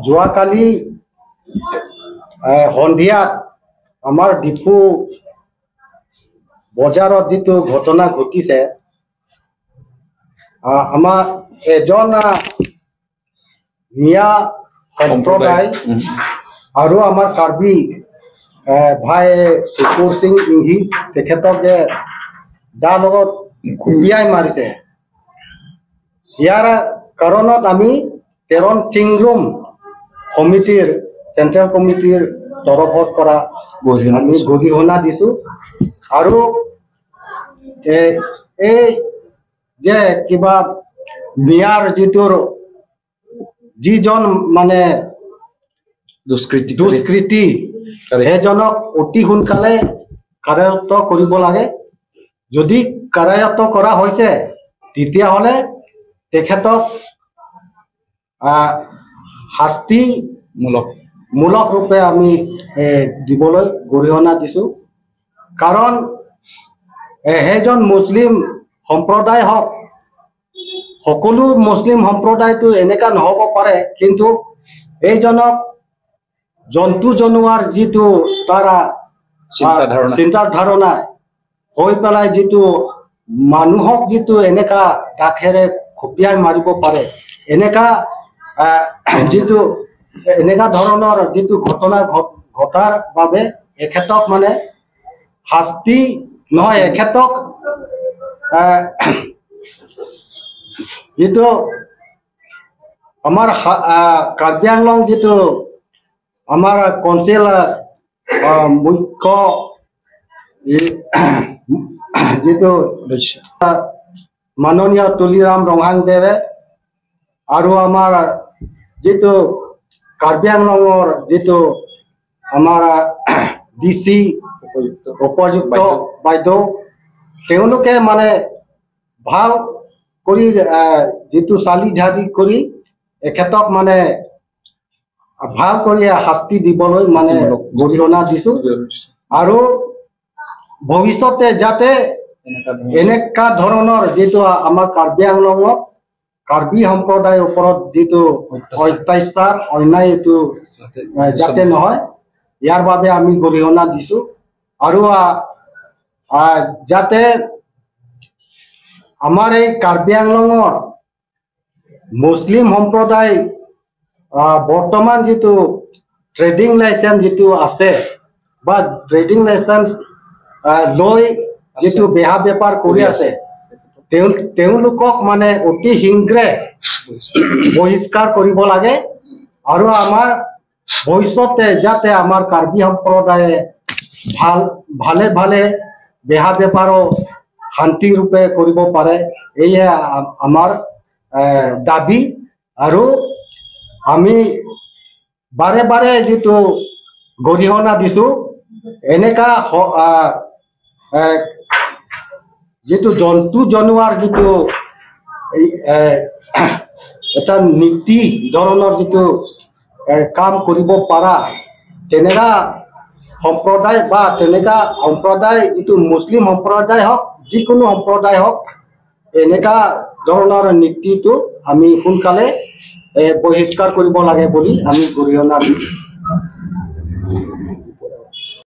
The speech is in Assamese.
যোৱাকালি সন্ধিয়াত আমাৰ ডিফু বজাৰত যিটো ঘটনা ঘটিছে, আমাৰ এজন মিয়া সম্প্ৰদায় আৰু আমাৰ কাৰ্বি ভাই শুকুৰ সিং ইংহি, তেখেতক যে দাৰ লগত খুন্দিয়াই মাৰিছে, ইয়াৰ কাৰণত আমি তেৰণ চিংৰুম সমিতিৰ চেণ্ট্ৰেল কমিটিৰ তৰফৰ পৰা আমি গৰিহণা দিছোঁ। আৰু এই যে কিবা মিয়াৰ যিটোৰ যিজন মানে দুষ্কৃতি, সেইজনক অতি সোনকালে কাৰায়ত্ব কৰিব লাগে। যদি কাৰায়ত্ব কৰা হৈছে, তেতিয়াহ'লে তেখেতক শাস্তিমূলক মূলক ৰূপে আমি দিবলৈ গৰিহণা দিছোঁ। কাৰণ সেইজন মুছলিম সম্প্ৰদায় হওক, সকলো মুছলিম সম্প্ৰদায়টো এনেকুৱা নহ'ব পাৰে, কিন্তু এইজনক জন্তু জনোৱাৰ যিটো তাৰ চিন্তাধাৰণা হৈ পেলাই যিটো মানুহক যিটো এনেকা দাঁতেৰে খুপিয়াই মাৰিব পাৰে, এনেকা যিটো এনেকা ধৰণৰ যিটো ঘটনা ঘটাৰ বাবে এখেতক মানে শাস্তি নহয়, এখেতক যিটো আমাৰ কাৰ্বি আংলং যিটো আমাৰ কাউন্সিল মুখ্য যিটো মাননীয় তুলিৰাম ৰংহাংদেৱে আৰু আমাৰ যিটো কাৰ্বি আংলঙৰ যিটো আমাৰ ডি চি উপযুক্ত বাইদেউ, তেওঁলোকে মানে ভাল কৰি যিটো চালি ঝাৰি কৰি এখেতক মানে ভাল কৰি শাস্তি দিবলৈ মানে গৰিহণা দিছোঁ। আৰু ভৱিষ্যতে যাতে এনেকুৱা ধৰণৰ যিটো আমাৰ কাৰ্বি আংলঙত কাৰ্বি সম্প্ৰদায়ৰ ওপৰত যিটো অত্যাচাৰ অন্যায় এইটো যাতে নহয়, ইয়াৰ বাবে আমি গৰিহণা দিছোঁ। আৰু যাতে আমাৰ এই কাৰ্বি আংলঙৰ মুছলিম সম্প্ৰদায় বৰ্তমান যিটো ট্ৰেডিং লাইচেঞ্চ যিটো আছে বা ট্ৰেডিং লাইচেঞ্চ লৈ যিটো বেহা বেপাৰ কৰি আছে, তেওঁলোকক মানে অতি শীঘ্ৰে বহিষ্কাৰ কৰিব লাগে। আৰু আমাৰ ভৱিষ্যতে যাতে আমাৰ কাৰ্বি সম্প্ৰদায়ে ভাল ভালে ভালে বেহা বেপাৰো শান্তিৰূপে কৰিব পাৰে, এয়ে আমাৰ দাবী। আৰু আমি বাৰে বাৰে যিটো গৰিহণা দিছোঁ, এনেকা যিটো জন্তু জনোৱাৰ যিটো এটা নীতি ধৰণৰ যিটো কাম কৰিব পাৰা, তেনেকা সম্প্ৰদায় বা তেনেকা সম্প্ৰদায় যিটো মুছলিম সম্প্ৰদায় হওক, যিকোনো সম্প্ৰদায় হওক, এনেকা ধৰণৰ নীতিটো আমি সোনকালে বহিষ্কাৰ কৰিব লাগে বুলি আমি গৰিহণা দিছোঁ।